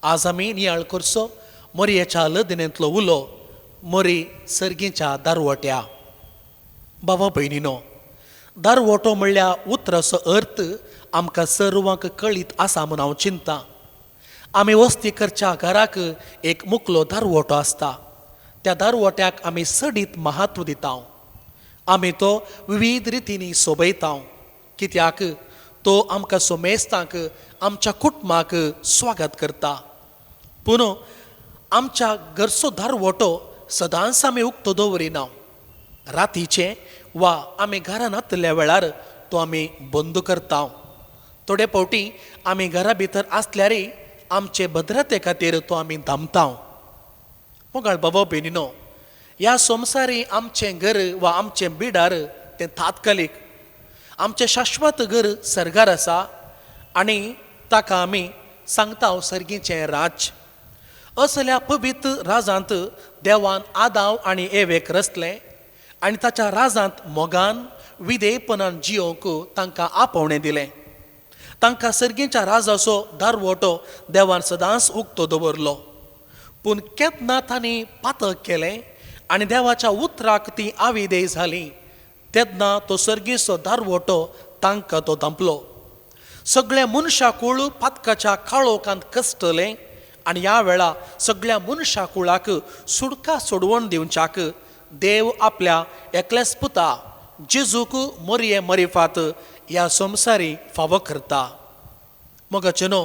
आज आमी नियाळ करचो मोरयेच्या लदनेंतलो उलो मोरी सर्गीच्या दारवट्या. बाबा भयणीनो, दारवटो म्हणल्यार उतराचो अर्थ आमकां सर्वांक कळीत आसा म्हूण हांव चिंता. आमी वस्ती करच्या घराक एक मुकलो दारवटो आसता. त्या दारवट्याक आमी सडीत महत्व दिता. आमी तो विविध रितींनी सोबयता, कित्याक तो आमकां सोमेस्तांक आमच्या कुटुंबाक स्वागत करता. पूण आमच्या घरचो दारवटो सदांच आमी उक्तो दवरिना. रातीचें वा आमी घरान आसल्या वेळार तो आमी बंद करता. थोडे फावटी आमी घरा भितर आसल्यारय आमचे भद्रते खातीर तो आमी धांपता. मोगाळ बाबा भयणीनो, ह्या संवसारी आमचें घर वा आमचें बिडार तें तात्कालीक. आमचें शाश्वत घर सर्गार आसा आनी ताका आमी सांगता सर्गीचें राज्य. असल्या पवित्र राजांत देवान आदाव आनी एवेक रचलें आनी ताच्या राजांत मोगान विधेयपणान जियोवंक तांकां आपोवणें दिलें. तांकां सर्गीच्या राजाचो दारवटो देवान सदांच उक्तो दवरलो. पूण केन्ना तांणी पातक केलें आनी देवाच्या उतराक ती आविदेय जाली तेन्ना तो सर्गीचो दारवटो तांकां तो धांपलो. सगळें मनशाकूळ पातकाच्या काळोखांत कश्टलें आनी ह्या वेळा सगळ्या मनशाकुळाक सुडका सोडवण दिवच्याक देव आपल्या एकल्याच पुता जेजूक मोरये मरिफात ह्या संवसारी फावो करता. मोगाचेनो,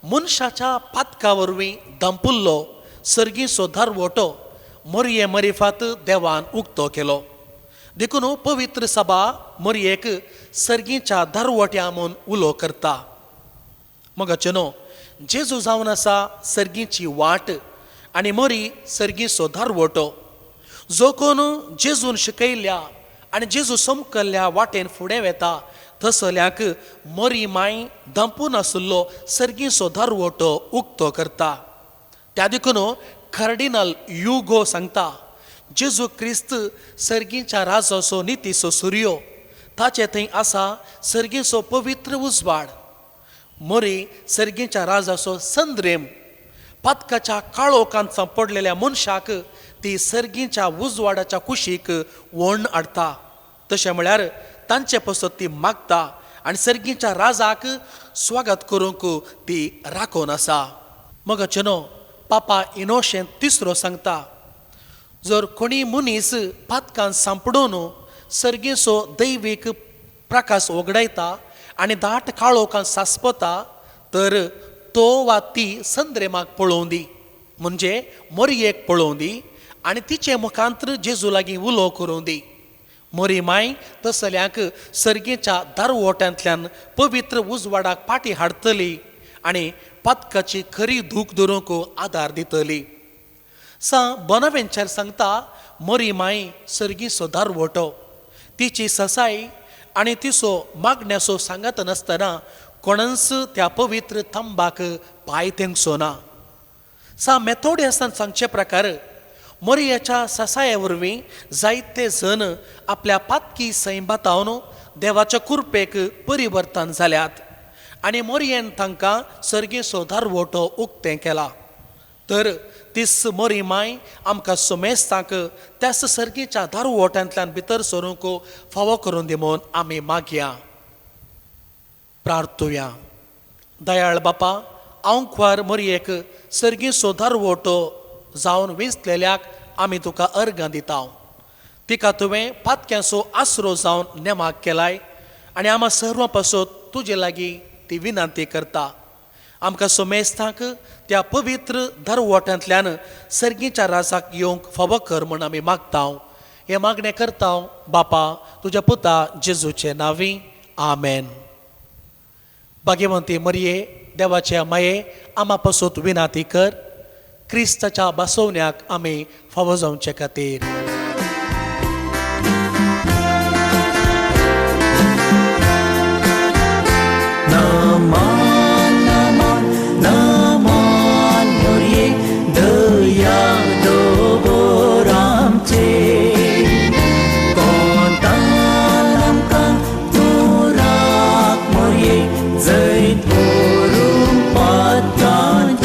मनशाच्या पातका वरवीं धांपुल्लो सर्गीचो दारवटो मोरये मरिफात देवान उक्तो केलो. देखून पवित्र सभा मोरयेक सर्गीच्या दारवट्या म्हूण उलो करता. मोगाचेनो, जेजू जावन आसा सर्गीची वाट आनी मोरी सर्गीचो दारवटो. जो कोण जेजून शिकयल्या आनी जेजू समकल्ल्या वाटेन फुडें वेता तसल्यांक मोरी माय धांपून आशिल्लो सर्गीचो दारवटो उक्तो करता. त्या देखून कार्डिनल युगो सांगता, जेजू क्रिस्त सर्गीच्या राजाचो नितीचो सुर्यो, ताचे थंय आसा सर्गीचो पवित्र उजवाड. मोरी सर्गीच्या राजाचो संद्रेम. पातकाच्या काळोखांत सांपडलेल्या मनशाक ती सर्गीच्या उजवाडाच्या कुशीक वण हाडटा. तशें म्हळ्यार तांचे पासत ती मागता आनी सर्गीच्या राजाक स्वागत करूंक ती राखून आसा. मोगाचेनो, पापा इनोशें तिसरो सांगता, जर कोणी मनीस पातकान सांपडून सर्गीचो दैवीक प्रकाश वगडायता आनी दाट काळोखान सासपता तर तो वा ती संद्रेमाक पळोवं दी, म्हणजे मोरयेक पळोवं दी आनी तिचे मुखांत्र जेजू लागीं उलो करूं दी. मोरी माय तसल्यांक सर्गीच्या दारवट्यांतल्यान पवित्र उजवाडाक पाटी हाडटली आनी पातकाची खरी दूख धरूंक आदार दितली. सा बोनावेंचर सांगता, मोरी माय सर्गीचो दारवटो. तिची ससाय आनी तिचो मागण्याचो सांगात नासतना कोणच त्या पवित्र थांबाक पांय तेंकचो ना. सा मेथोडियसान सांगचे प्रकार मोरयेच्या ससाये वरवीं जायते जण आपल्या पातकी सैंबातावन देवाच्या कुरपेक परिवर्तन जाल्यात आनी मोरयेन तांकां सर्गीचो दारवटो उक्तें केला. तर तीच मोरी माय आमकां सोमेस्तांक त्याच सर्गीच्या दारवट्यांतल्यान भितर सरूंक फावो करून दी म्हूण आमी मागया. प्रार्थुया. दयाळ बापा, आंकवार मोरयेक सर्गीचो दारवटो जावन विंचलेल्याक आमी तुका अर्गां दिता. तिका तुवें पातक्यांचो आसरो जावन नेमाक केलाय आनी आमा सर्वां पासत तुजे लागीं ती विनंती करता. आमकां सोमेस्तांक त्या पवित्र दारवट्यांतल्यान सर्गीच्या राजाक येवंक फावो कर म्हूण आमी मागता. हें मागणें करता बापा तुज्या पुता जेजूचे नांवी, आमेन. भाग्यवंती मरये, देवाचे माये, आमा पासत विनंती कर क्रिस्ताच्या बसोवण्याक आमी फावो जावचे खातीर. नमन नमन नमन मोरये, दया दवर आमचेर. कोंतान आमकां तूं राख मोरये, जैत व्हरूंक पातकांचेर.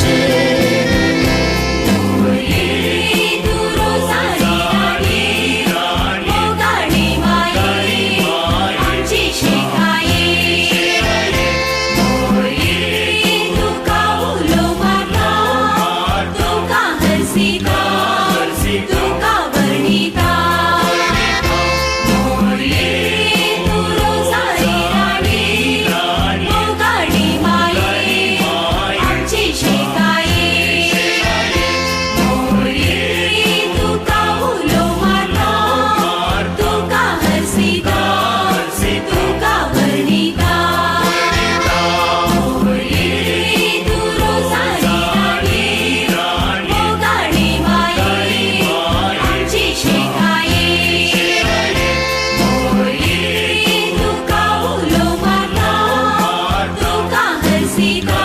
स्वीकार.